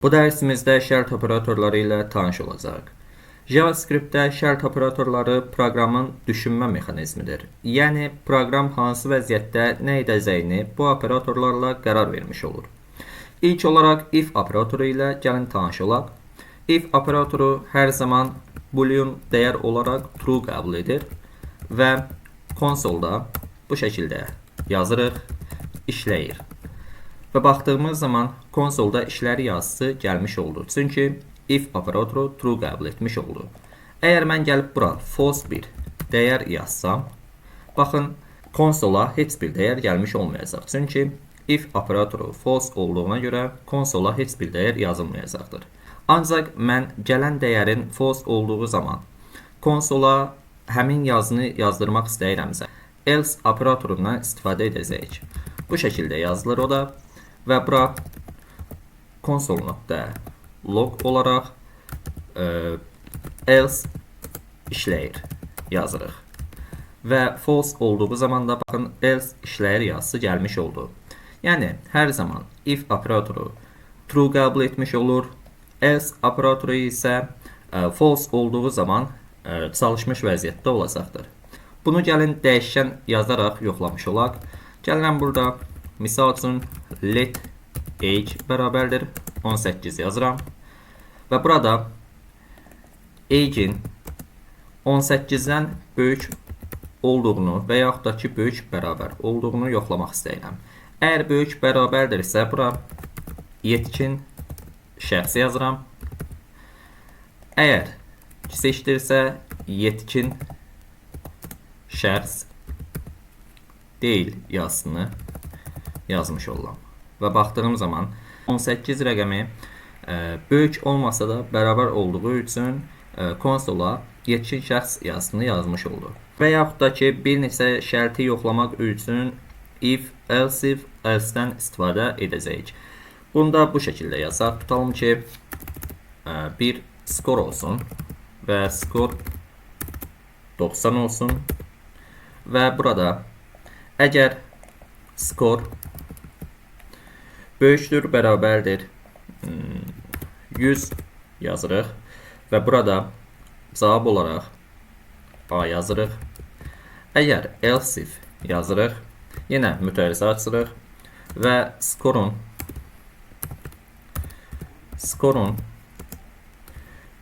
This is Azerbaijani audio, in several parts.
Bu dərsimizdə şərt operatorları ilə tanış olacağıq. JavaScript-də şərt operatorları proqramın düşünmə mexanizmidir. Yəni proqram hansı vəziyyətdə nə edəcəyini bu operatorlarla qərar vermiş olur. İlk olaraq if operatoru ilə gəlin tanış olaq. If operatoru hər zaman boolean dəyər olaraq true qəbul edir və konsolda bu şəkildə yazırıq, işləyir. Və baxdığımız zaman konsolda işlər yazısı gəlmiş oldu. Çünki if operatoru true qəbul etmiş oldu. Əgər mən gəlib bura false bir dəyər yazsam, baxın konsola heç bir dəyər gəlmiş olmayacaq. Çünki if operatoru false olduğuna görə konsola heç bir dəyər yazılmayacaqdır. Ancaq mən gələn dəyərin false olduğu zaman konsola həmin yazını yazdırmaq istəyirəmsə, else operatorundan istifadə edəcəyik. Bu şəkildə yazılır o da və bura console.log olaraq else işləyir yazırıq. Və false olduğu zaman da baxın else işləyir yazısı gəlmiş oldu. Yəni hər zaman if operatoru true qəbul etmiş olur, else operatoru isə false olduğu zaman çalışmış vəziyyətdə olacaqdır. Bunu gəlin dəyişkən yazaraq yoxlamış olaq. Gəlirəm burada misal üçün let age bərabərdir 18 yazıram. Və burada age-in 18-dən böyük olduğunu və yaxud da ki, böyük bərabər olduğunu yoxlamaq istəyirəm. Əgər böyük bərabərdirsə, bura yetkin şəxs yazıram. Əgər kiçikdirsə, yetkin şəxs deyil yazısını yazmış oluram. Və baxdığım zaman 18 rəqəmi böyük olmasa da bərabər olduğu üçün konsola yetkin şəxs yazısını yazmış oldu. Və yaxud da ki, bir neçə şərti yoxlamaq üçün if, else if, else-dən istifadə edəcəyik. Bunu da bu şəkildə yazaq. Tutalım ki, bir skor olsun və skor 90 olsun və burada əgər skor böyükdür, bərabərdir 100 yazırıq və burada cavab olaraq A yazırıq. Əgər else if yazırıq, yenə mütərizə açırıq və skorun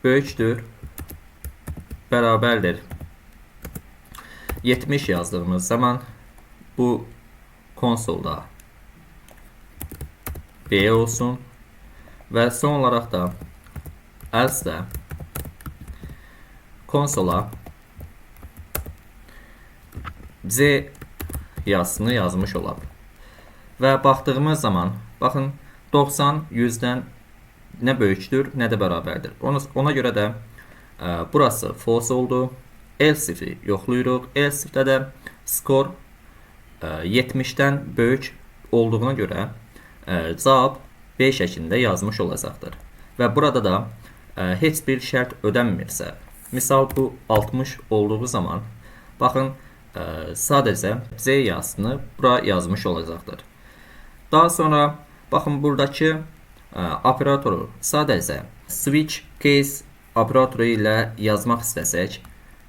böyükdür, bərabərdir 70 yazdığımız zaman bu konsolda B olsun və son olaraq da else də konsola C yazısını yazmış olaq. Və baxdığımız zaman baxın 90 100-dən nə böyükdür, nə də bərabərdir. Ona görə də burası false oldu. Else if'i yoxlayırıq. Else if'də də skor 70-dən böyük olduğuna görə cavab B şəklində yazmış olacaqdır. Və burada da heç bir şərt ödənmirsə, misal bu 60 olduğu zaman baxın sadəcə C yazısını bura yazmış olacaqdır. Daha sonra baxın buradakı operatoru sadəcə switch case operatoru ilə yazmaq istəsək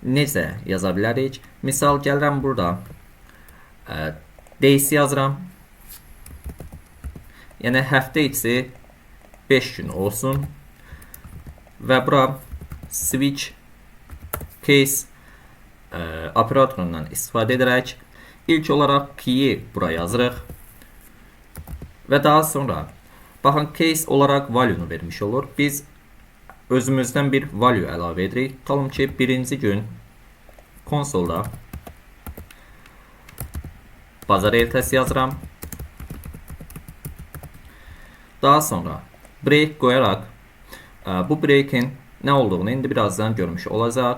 necə yaza bilərik? Misal gəlirəm burada days yazıram. Yəni həftə içi 5 gün olsun və bura switch case operatorundan istifadə edərək ilk olaraq key-i bura yazırıq və daha sonra baxın case olaraq value-nu vermiş olur. Biz özümüzdən bir value əlavə edirik. Tutalım ki, birinci gün konsolda bazar ertəsi yazıram. Daha sonra break qoyaraq bu breakin nə olduğunu indi birazdan görmüş olacaq.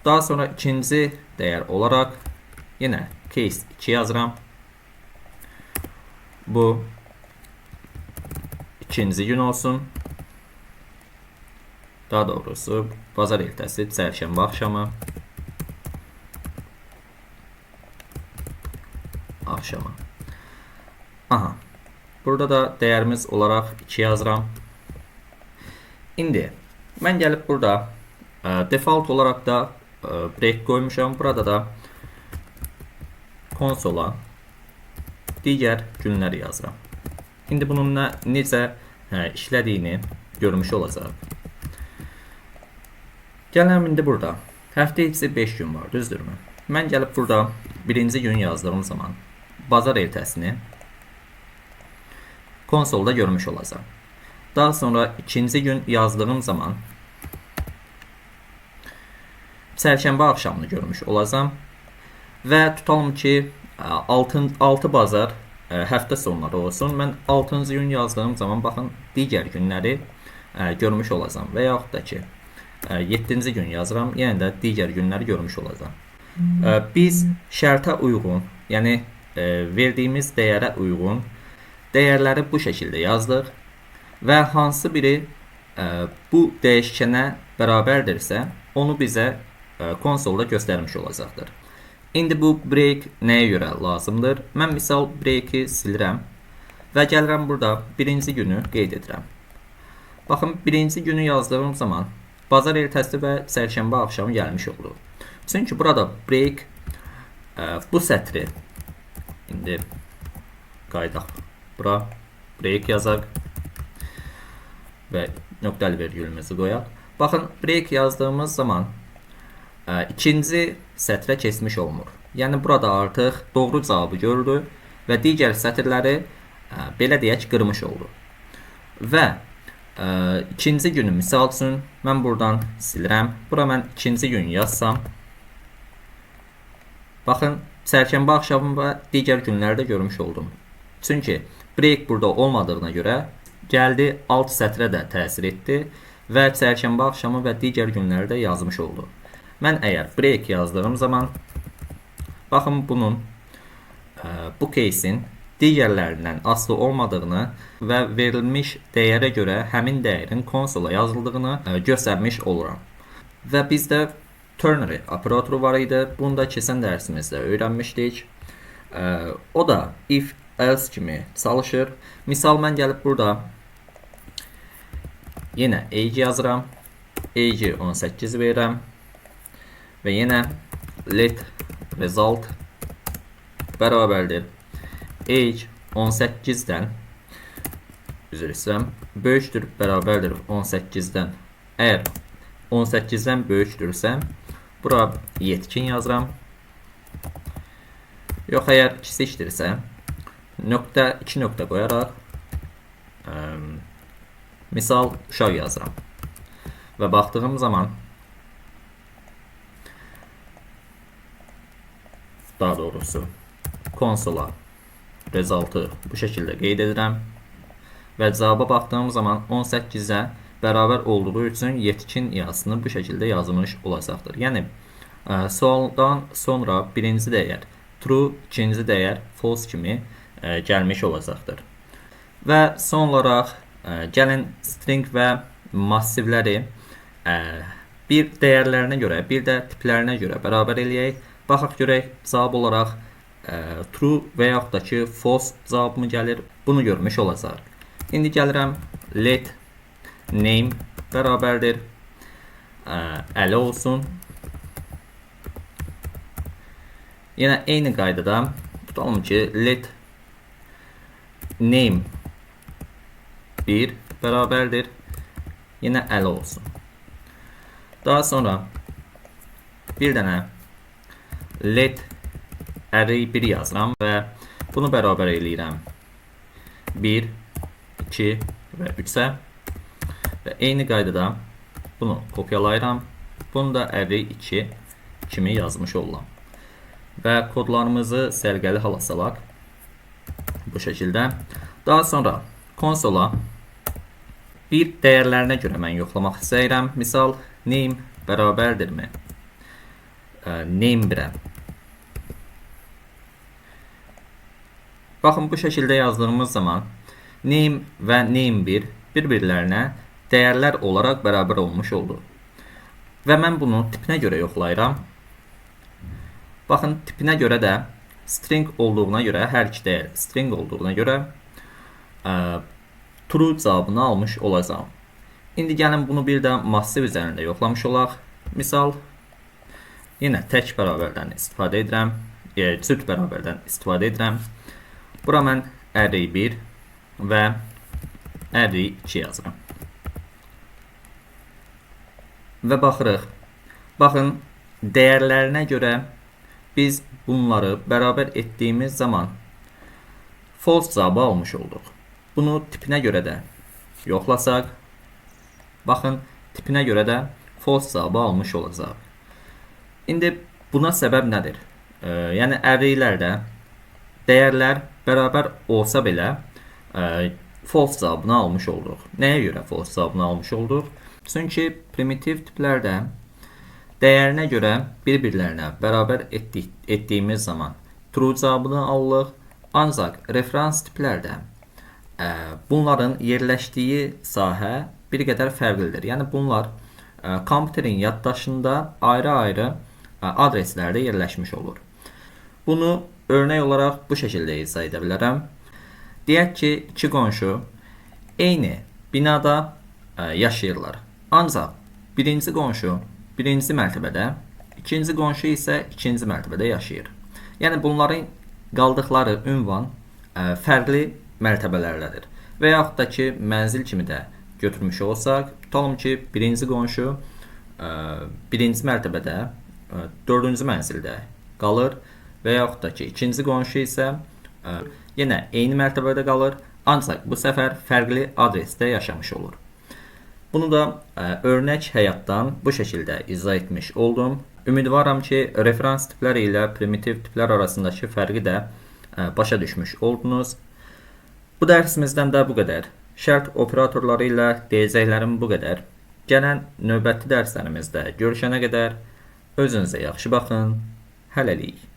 Daha sonra ikinci dəyər olaraq yenə case 2 yazıram. Bu ikinci gün olsun. Daha doğrusu bazar ertəsi, çərşənbə axşamı. Axşamı. Aha. Burada da dəyərimiz olaraq 2 yazıram. İndi mən gəlib burada default olaraq da break qoymuşam. Burada da konsola digər günləri yazıram. İndi bunun necə işlədiyini görmüş olacaq. Gələm indi burada. Həftə içi 5 gün var, düzdürmü? Mən gəlib burada birinci gün yazdığım zaman bazar ertəsini konsolda görmüş olacağam. Daha sonra ikinci gün yazdığım zaman çərşənbə axşamını görmüş olacağam. Və tutalım ki, 6 bazar həftə sonları olsun. Mən 6-cı gün yazdığım zaman baxın digər günləri görmüş olacağam. Və yaxud da ki, 7-ci gün yazıram, yenə də digər günləri görmüş olacağam. Biz şərtə uyğun, yəni verdiyimiz dəyərə uyğun dəyərləri bu şəkildə yazdıq və hansı biri bu dəyişkənə bərabərdirsə, onu bizə konsolda göstərmiş olacaqdır. İndi bu break nəyə görə lazımdır? Mən misal breaki silirəm və gəlirəm burada birinci günü qeyd edirəm. Baxın, birinci günü yazdığım zaman bazar ertəsi və çərşənbə axşamı gəlmiş oldu. Çünki burada break bu sətri, indi qayıdaq bura, break yazaq və nöqtəli vergülümüzü qoyaq. Baxın, break yazdığımız zaman ikinci sətrə keçmiş olmur. Yəni burada artıq doğru cavabı gördü və digər sətirləri belə deyək qırmış oldu. Və ikinci günü misal üçün mən buradan silirəm. Bura mən ikinci gün yazsam, baxın, çərşənbə axşamı və digər günlərdə görmüş oldum. Çünki break burada olmadığına görə gəldi alt sətrə də təsir etdi və çərşənbə axşamı və digər günlərdə yazmış oldu. Mən əgər break yazdığım zaman, baxın bunun, bu case'in digərlərindən asılı olmadığını və verilmiş dəyərə görə həmin dəyərin konsola yazıldığını göstərmiş oluram. Və bizdə ternary operatoru var idi. Bunu da keçən dərsimizdə öyrənmişdik. O da if else kimi çalışır. Misal mən gəlib burada yenə age yazıram. Age 18 verirəm. Və yenə let result bərabərdir age 18-dən, üzr istəyirəm, böyükdür, bərabərdir 18-dən. Əgər 18-dən böyükdürsə, bura yetkin yazıram. Yox, əgər kiçikdirsə, nöqtə, 2 nöqtə qoyaraq misal uşaq yazıram. Və baxdığım zaman, daha doğrusu konsola result'ı bu şəkildə qeyd edirəm və cavaba baxdığım zaman 18-ə bərabər olduğu üçün yetkin yazısını bu şəkildə yazmış olacaqdır. Yəni, sualdan sonra birinci dəyər true, ikinci dəyər false kimi gəlmiş olacaqdır. Və son olaraq gəlin string və massivləri bir dəyərlərinə görə, bir də tiplərinə görə bərabər eləyək. Baxaq görək cavab olaraq true və yaxud da ki false cavabı mı gəlir, bunu görmüş olacaq. İndi gəlirəm let name bərabərdir Əli olsun. Yenə eyni qaydada tutalım ki let name 1 bərabərdir yenə Əli olsun. Daha sonra bir dənə let array 1 yazıram və bunu bərabər eləyirəm 1, 2 və 3-ə və eyni qaydada bunu kopyalayıram. Bunu da array 2 kimi yazmış oluram. Və kodlarımızı səliqəli hala salaq bu şəkildə. Daha sonra konsola bir dəyərlərinə görə mən yoxlamaq istəyirəm. Misal name bərabərdirmi? Name 1-ə. Baxın, bu şəkildə yazdığımız zaman name və name 1 bir-birlərinə dəyərlər olaraq bərabər olmuş oldu. Və mən bunu tipinə görə yoxlayıram. Baxın, tipinə görə də string olduğuna görə, hər iki dəyər string olduğuna görə true cavabını almış olacağam. İndi gəlin bunu bir də massiv üzərində yoxlamış olaq. Misal, yenə tək bərabərdən istifadə edirəm, cüt bərabərdən istifadə edirəm. Bura mən array1 və array2 yazıram. Və baxırıq. Baxın, dəyərlərinə görə biz bunları bərabər etdiyimiz zaman false cavabı almış olduq. Bunu tipinə görə də yoxlasaq, baxın, tipinə görə də false cavabı almış olacaq. İndi buna səbəb nədir? Yəni arraylərdə dəyərlər bərabər olsa belə false cavabını almış olduq. Nəyə görə false cavabını almış olduq? Çünki primitiv tiplərdə dəyərinə görə bir-birlərinə bərabər etdiyimiz zaman true cavabını alırıq. Ancaq referans tiplərdə bunların yerləşdiyi sahə bir qədər fərqlidir. Yəni bunlar kompüterin yaddaşında ayrı-ayrı adreslərdə yerləşmiş olur. Bunu örnək olaraq bu şəkildə izah edə bilərəm. Deyək ki, iki qonşu eyni binada yaşayırlar. Ancaq birinci qonşu birinci mərtəbədə, ikinci qonşu isə ikinci mərtəbədə yaşayır. Yəni bunların qaldıqları ünvan fərqli mərtəbələrdədir. Və yaxud da ki, mənzil kimi də götürmüş olsaq, tutalım ki, birinci qonşu birinci mərtəbədə, dördüncü mənzildə qalır və yaxud da ki, ikinci qonşu isə yenə eyni mərtəbədə qalır, ancaq bu səfər fərqli adresdə yaşamış olur. Bunu da örnək həyatdan bu şəkildə izah etmiş oldum. Ümidvaram ki, referans tipləri ilə primitiv tiplər arasındakı fərqi də başa düşmüş oldunuz. Bu dərsimizdən də bu qədər. Şərt operatorları ilə deyəcəklərim bu qədər. Gələn növbəti dərslərimizdə görüşənə qədər özünüzə yaxşı baxın. Hələlik.